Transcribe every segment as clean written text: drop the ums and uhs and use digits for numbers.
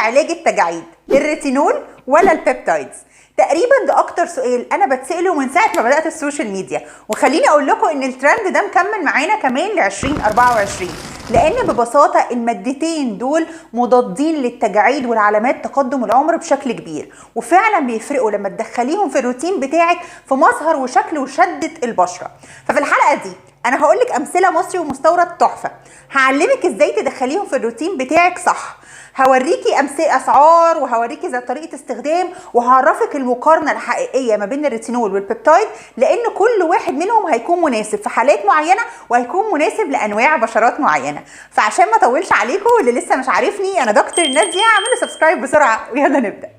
علاج التجاعيد، الريتينول ولا ال peptides؟ تقريبا ده اكتر سؤال انا بتساله من ساعة ما بدات ال social media. وخليني اقول لكم ان الترند ده مكمل معانا كمان ل 2024، لان ببساطة المادتين دول مضادين للتجاعيد والعلامات تقدم العمر بشكل كبير، وفعلا بيفرقوا لما تدخليهم في الروتين بتاعك في مظهر وشكل وشده البشرة. ففي الحلقة دي انا هقولك امثلة مصري ومستورد تحفة، هعلمك ازاي تدخليهم في الروتين بتاعك صح، هوريكي امثلة اسعار وهوريكي ازاي طريقه استخدام، وهعرفك المقارنة الحقيقية ما بين ال retinol وال peptide، لان كل واحد منهم هيكون مناسب في حالات معينة وهيكون مناسب لانواع بشرات معينة. فعشان ما اطولش عليكم، اللي لسه مش عارفني انا دكتور ناديه، اعملوا subscribe بسرعة ويلا نبدا.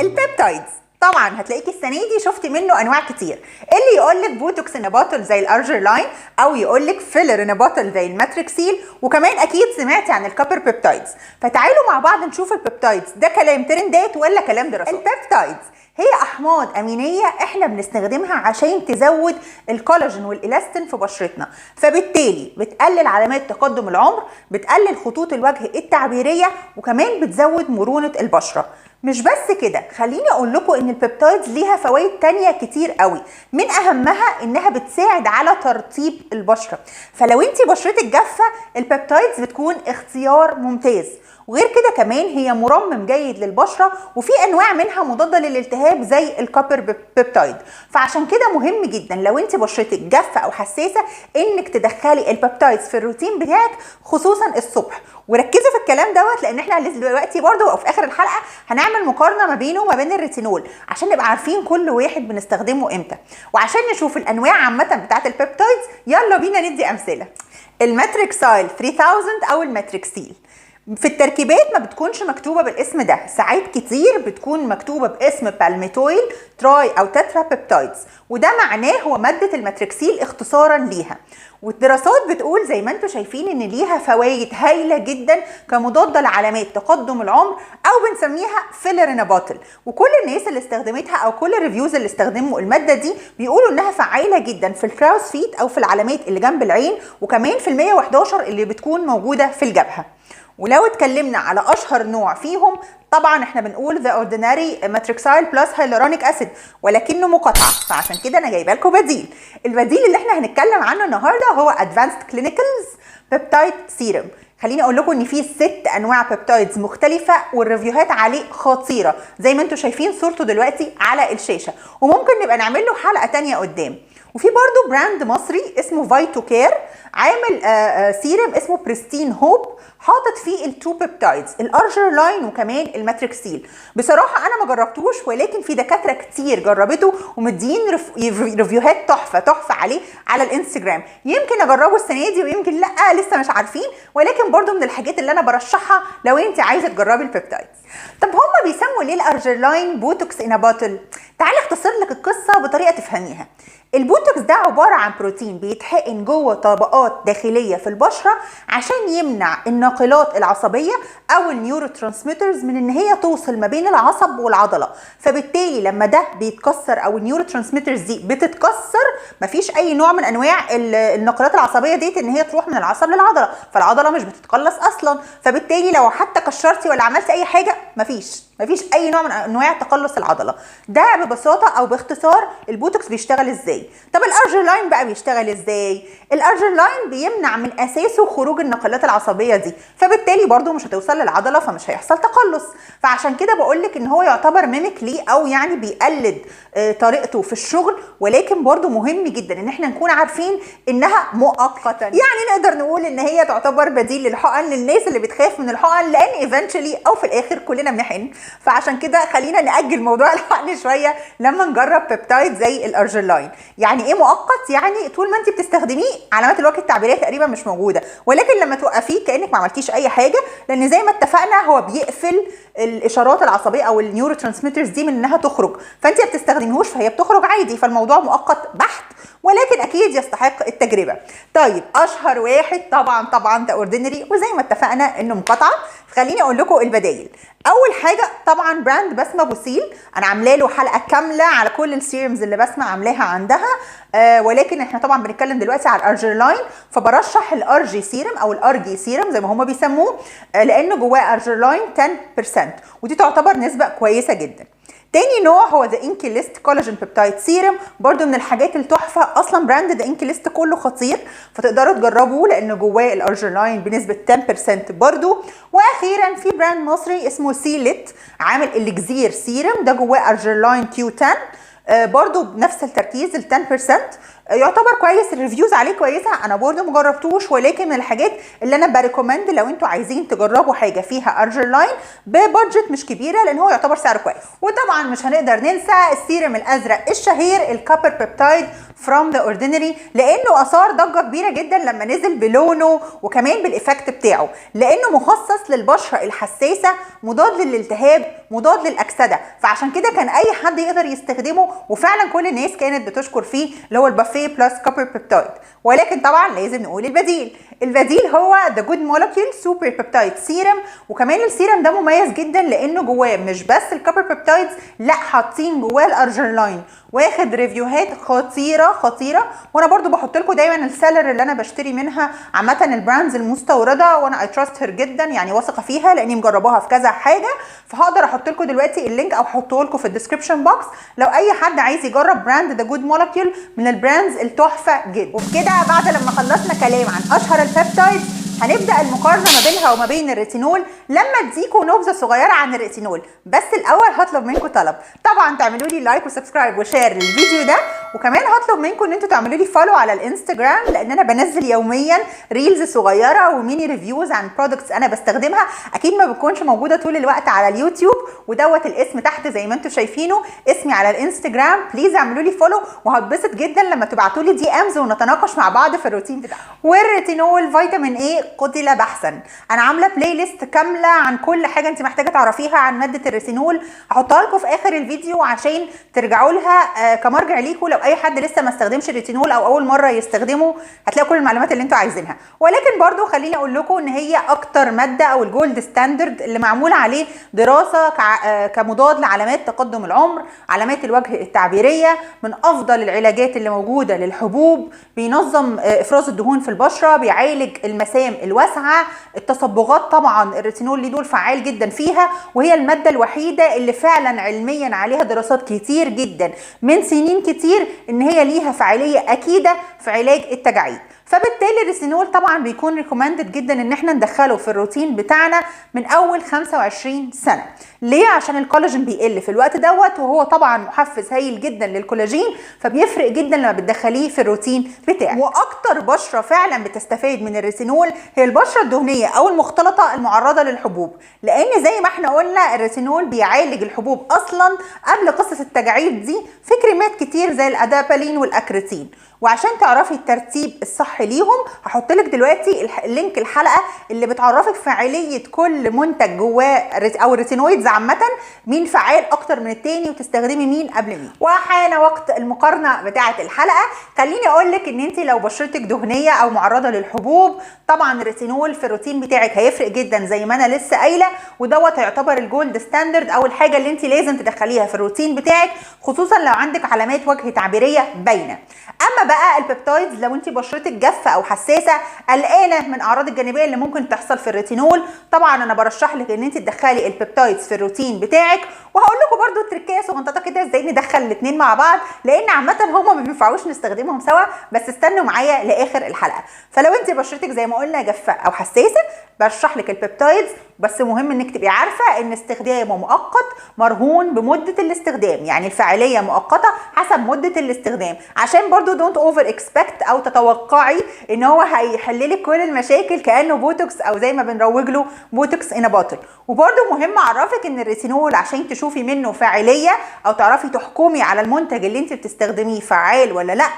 ال peptides طبعا هتلاقيكي السنة دي شفتي منه انواع كتير، اللي يقول لك بوتوكس in bottle زي ال Argireline، او يقول لك filler in bottle زي ال Matrixyl، وكمان اكيد سمعتي عن ال copper peptides. فتعالوا مع بعض نشوف ال peptides ده كلام ترندات ولا كلام دراسات. ال peptides هي احماض امينيه احنا بنستخدمها عشان تزود الكولاجين والالاستين في بشرتنا، فبالتالي بتقلل علامات تقدم العمر، بتقلل خطوط الوجه التعبيريه، وكمان بتزود مرونة البشرة. مش بس كده، خليني اقول لكم ان ال peptides ليها فوائد تانية كتير قوي، من اهمها انها بتساعد على ترطيب البشرة، فلو انت بشرتك جافة ال peptides بتكون اختيار ممتاز. وغير كده كمان هي مرمم جيد للبشره، وفي انواع منها مضادة للالتهاب زي ال copper peptide. فعشان كده مهم جدا لو انت بشرتك جافة او حساسة انك تدخلي ال peptides في الروتين بتاعك، خصوصا الصبح. وركزوا في الكلام دوت، لان احنا دلوقتي برده او في اخر الحلقة هنعمل مقارنة ما بينه وما بين الريتينول عشان نبقى عارفين كل واحد بنستخدمه امتى، وعشان نشوف الانواع عامة بتاعه ال peptides. يلا بينا ندي امثلة. ال Matrixyl 3000 او ال Matrixyl في التركيبات ما بتكونش مكتوبة بالاسم ده، ساعات كتير بتكون مكتوبة باسم palmitoyl tri او tetra peptides، وده معناه هو مادة ال Matrixyl اختصارا ليها. والدراسات بتقول زي ما انتم شايفين ان ليها فوائد هايلة جدا كمضاده لعلامات تقدم العمر، او بنسميها filler in bottle. وكل الناس اللي استخدمتها او كل ال reviews اللي استخدموا المادة دي بيقولوا انها فعاله جدا في ال crow's feet او في العلامات اللي جنب العين، وكمان في ال 111 اللي بتكون موجودة في الجبهة. ولو اتكلمنا على اشهر نوع فيهم، طبعا احنا بنقول The Ordinary Matrixyl plus hyaluronic acid، ولكنه مقاطعه، فعشان كده انا جايبه لكم بديل. البديل اللي احنا هنتكلم عنه النهارده هو Advanced Clinicals peptide serum. خليني اقول لكم ان في 6 انواع peptides مختلفة، وال review هات عليه خطيرة زي ما انتم شايفين صورته دلوقتي على الشاشة، وممكن نبقى نعمل له حلقة ثانية قدام. وفي برضو brand مصري اسمه فايتو كير عامل سيرم اسمه Pristine Hope، حاطط فيه ال two peptides ال Argireline وكمان ال Matrixyl. بصراحة انا ما جربتوش، ولكن في دكاترة كتير جربته ومدين review هات تحفة تحفة عليه على الانستجرام. يمكن اجربه السنة دي ويمكن لا، لسه مش عارفين، ولكن برضو من الحاجات اللي انا برشحها لو انت عايزه تجربي ال peptides. طب هما بيسموا ليه ال Argireline botox in bottle؟ تعالي اختصر لك القصة بطريقة تفهميها. البوتوكس ده عبارة عن بروتين بيتحقن جوه طبقات داخلية في البشرة عشان يمنع الناقلات العصبية او ال neurotransmitters من ان هي توصل ما بين العصب والعضلة، فبالتالي لما ده بيتكسر او ال neurotransmitters دي بتتكسر مفيش اي نوع من انواع الناقلات العصبية ديت ان هي تروح من العصب للعضلة، فالعضلة مش بتتقلص اصلا، فبالتالي لو حتى كشرتي ولا عملتي اي حاجة مفيش اي نوع من انواع تقلص العضلة. ده ببساطة او باختصار البوتوكس بيشتغل ازاي. طب ال Argireline بقى بيشتغل ازاي؟ ال Argireline بيمنع من اساسه خروج الناقلات العصبية دي، فبالتالي برضو مش هتوصل للعضله فمش هيحصل تقلص. فعشان كده بقول لك ان هو يعتبر mimic ليه، او يعني بيقلد طريقته في الشغل، ولكن برضو مهم جدا ان احنا نكون عارفين انها مؤقتا، يعني نقدر نقول ان هي تعتبر بديل للحقن للناس اللي بتخاف من الحقن، لان eventually او في الاخر كلنا بنحقن. فعشان كده خلينا نأجل موضوع الحقن شوية لما نجرب peptide زي ال Argireline. يعني ايه مؤقت؟ يعني طول ما انت بتستخدميه علامات الوجه التعبيريه تقريبا مش موجودة، ولكن لما توقفيه كانك ما عملتيش اي حاجة، لان زي ما اتفقنا هو بيقفل الاشارات العصبية او ال neurotransmitters دي من انها تخرج، فانت ما بتستخدميهوش فهي بتخرج عادي، فالموضوع مؤقت بحت، ولكن اكيد يستحق التجربة. طيب اشهر واحد طبعا طبعا The Ordinary، وزي ما اتفقنا انه مقاطعه، خليني اقول لكم البدايل. اول حاجة طبعا brand بسمه بوسيل، انا عامله له حلقة كاملة على كل ال serums اللي بسمه عاملاها عندها، ولكن احنا طبعا بنتكلم دلوقتي على ال Argireline، فبرشح ال Argi serum او ال Argi serum زي ما هما بيسموه، لانه جواه Argireline 10%، ودي تعتبر نسبه كويسة جدا. تاني نوع هو The INKEY List collagen peptide serum، برده من الحاجات التحفة، اصلا brand The INKEY List كله خطير، فتقدروا تجربوه لان جواه ال Argireline بنسبة 10% برده. واخيرا في brand مصري اسمه سيلت عامل الجزير سيرم، ده جواه Argireline Q10 برضو بنفس التركيز ال 10%، يعتبر كويس، ال reviews عليه كويسة، انا برضو مجربتوش، ولكن من الحاجات اللي انا ب recommend لو انتوا عايزين تجربوا حاجة فيها Argireline ب budget مش كبيرة، لان هو يعتبر سعره كويس. وطبعا مش هنقدر ننسى السيرم الازرق الشهير ال copper peptide from The Ordinary، لانه اثار ضجه كبيرة جدا لما نزل بلونه وكمان بال effect بتاعه، لانه مخصص للبشره الحساسة، مضاد للالتهاب، مضاد للاكسده، فعشان كده كان اي حد يقدر يستخدمه، وفعلا كل الناس كانت بتشكر فيه، اللي هو ال Buffet plus copper peptide. ولكن طبعا لازم نقول البديل، البديل هو The Good Molecule super peptide serum. وكمان السيرم ده مميز جدا لانه جواه مش بس ال copper peptides، لا حاطين جواه ال Argireline، واخد review هات خطيرة خطيرة. وانا برضو بحط لكم دايما ال seller اللي انا بشتري منها عامة ال brands المستورده، وانا I trust her جدا، يعني واثقة فيها لاني مجرباها في كذا حاجة، فهقدر احط لكم دلوقتي ال link او احطه لكم في ال description box لو اي حد عايز يجرب brand The Good Molecule من ال brands التحفة جدا. وبكده بعد لما خلصنا كلام عن اشهر ال peptides، هنبدا المقارنة ما بينها وما بين الريتينول لما اديكم نبذه صغيرة عن الريتينول. بس الاول هطلب منكم طلب، طبعا تعملوا لي like و subscribe و share للفيديو ده، وكمان هطلب منكم ان انتوا تعملوا لي follow على الانستجرام، لان انا بنزل يوميا reels صغيرة و mini reviews عن products انا بستخدمها، اكيد ما بتكونش موجودة طول الوقت على اليوتيوب، ودوت الاسم تحت زي ما انتوا شايفينه اسمي على الانستجرام، please اعملوا لي follow، وهتبسط جدا لما تبعتوا لي DMs ونتناقش مع بعض في الروتين بتاعنا. والريتينول فيتامين A قتل بحثا، انا عامله playlist كاملة عن كل حاجة انت محتاجه تعرفيها عن مادة الريتينول، هحطها لكم في اخر الفيديو عشان ترجعوا لها كمرجع ليكم لو اي حد لسه ما استخدمش الريتينول او اول مرة يستخدمه، هتلاقوا كل المعلومات اللي انتوا عايزينها. ولكن برضو خليني اقول لكم ان هي اكتر مادة او ال gold standard اللي معمول عليه دراسة كمضاد لعلامات تقدم العمر، علامات الوجه التعبيريه، من افضل العلاجات اللي موجودة للحبوب، بينظم افراز الدهون في البشرة، بيعالج المسام الواسعة، التصبغات، طبعا الريتينول ليه دور فعال جدا فيها، وهي المادة الوحيدة اللي فعلا علميا عليها دراسات كتير جدا من سنين كتير ان هي ليها فعالية اكيدة في علاج التجاعيد. فبالتالي الريتينول طبعا بيكون recommended جدا ان احنا ندخله في الروتين بتاعنا من اول 25 سنة. ليه؟ عشان الكولاجين بيقل في الوقت دوت، وهو طبعا محفز هايل جدا للكولاجين، فبيفرق جدا لما بتدخليه في الروتين بتاعك. واكتر بشره فعلا بتستفاد من الريتينول هي البشرة الدهنية او المختلطة المعرضه للحبوب، لان زي ما احنا قلنا الريتينول بيعالج الحبوب اصلا قبل قصة التجاعيد دي في كريمات كتير زي ال adapalene وال Accretene. وعشان تعرفي الترتيب الصح ليهم هحط لك دلوقتي link الحلقة اللي بتعرفك فاعلية كل منتج جواه او ال retinoids عامة، مين فعال اكتر من التاني وتستخدمي مين قبل مين. وحان وقت المقارنة بتاعه الحلقة. خليني اقول لك ان انت لو بشرتك دهنية او معرضه للحبوب طبعا الريتينول في الروتين بتاعك هيفرق جدا زي ما انا لسه قايله، ودوت هيعتبر ال gold standard او الحاجة اللي انت لازم تدخليها في الروتين بتاعك، خصوصا لو عندك علامات وجه تعبيريه باينة. اما بقى ال peptides لو انت بشرتك جافة او حساسة قلقانة من اعراض الجانبية اللي ممكن تحصل في الريتينول، طبعا انا برشح لك ان انت تدخلي ال peptides في الروتين بتاعك. وهقول لكم برده تركايه صغنططه كده ازاي ندخل الاثنين مع بعض، لان عامة هما ما بينفعوش نستخدمهم سوا، بس استنوا معايا لاخر الحلقة. فلو انت بشرتك زي ما قلنا جافة او حساسة برشح لك ال peptides، بس مهم انك تبقي عارفه ان استخدامه مؤقت مرهون بمدة الاستخدام، يعني الفاعلية مؤقتة حسب مده الاستخدام، عشان برضو don't over expect او تتوقعي ان هو هيحل لك كل المشاكل كانه بوتوكس او زي ما بنروج له botox in a bottle. وبرضو مهم اعرفك ان الريتينول عشان تشوفي منه فاعلية او تعرفي تحكمي على المنتج اللي انت بتستخدميه فعال ولا لا،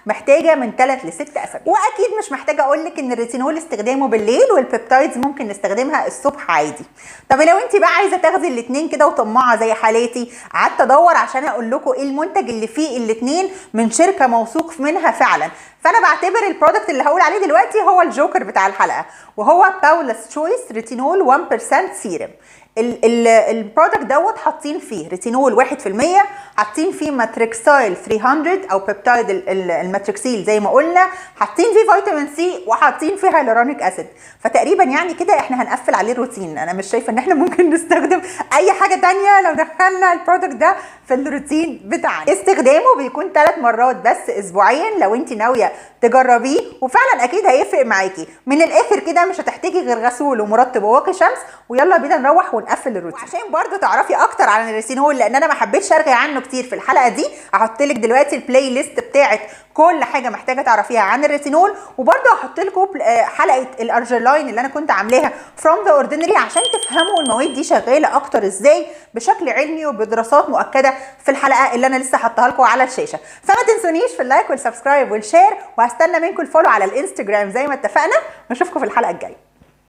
محتاجه من 3 ل 6 اسابيع. واكيد مش محتاجه اقول لك ان الريتينول استخدامه بالليل وال peptides ممكن نستخدمها الصبح عادي. طب لو انت بقى عايزه تاخدي الاثنين كده وطماعه زي حالاتي، قعدت ادور عشان اقول لكم ايه المنتج اللي فيه الاثنين من شركة موثوق منها فعلا. فانا بعتبر ال product اللي هقول عليه دلوقتي هو الجوكر بتاع الحلقة، وهو Paula's Choice retinol 1% سيرم. ال product دوت حاطين فيه ريتينول 1%، حاطين فيه Matrixyl 300 او peptide ال Matrixyl زي ما قلنا، حاطين فيه فيتامين C، وحاطين فيه hyaluronic acid. فتقريبا يعني كده احنا هنقفل عليه الروتين. انا مش شايفه ان احنا ممكن نستخدم اي حاجة تانية لو دخلنا ال product ده في الروتين بتاعنا. استخدامه بيكون 3 مرات بس اسبوعيا لو انت ناوية تجربيه، وفعلا اكيد هيفرق معاكي. من الاخر كده مش هتحتاجي غير غسول ومرطب وواقي شمس، ويلا بينا نروح ونقفل الروتين. وعشان برضو تعرفي اكتر عن الريتينول، لان انا ما حبيتش ارغي عنه كتير في الحلقة دي، هحط لك دلوقتي ال playlist بتاعت كل حاجة محتاجه تعرفيها عن الريتينول، وبرضو هحط لكم حلقة ال Argireline اللي انا كنت عاملاها from The Ordinary عشان تفهموا المواد دي شغالة اكتر ازاي بشكل علمي وبدراسات مؤكدة في الحلقة اللي انا لسه حاطاها لكم على الشاشة. فما تنسونيش في ال like وال subscribe وال share، وهستنى منكم ال follow على الانستجرام زي ما اتفقنا، واشوفكم في الحلقة الجاية.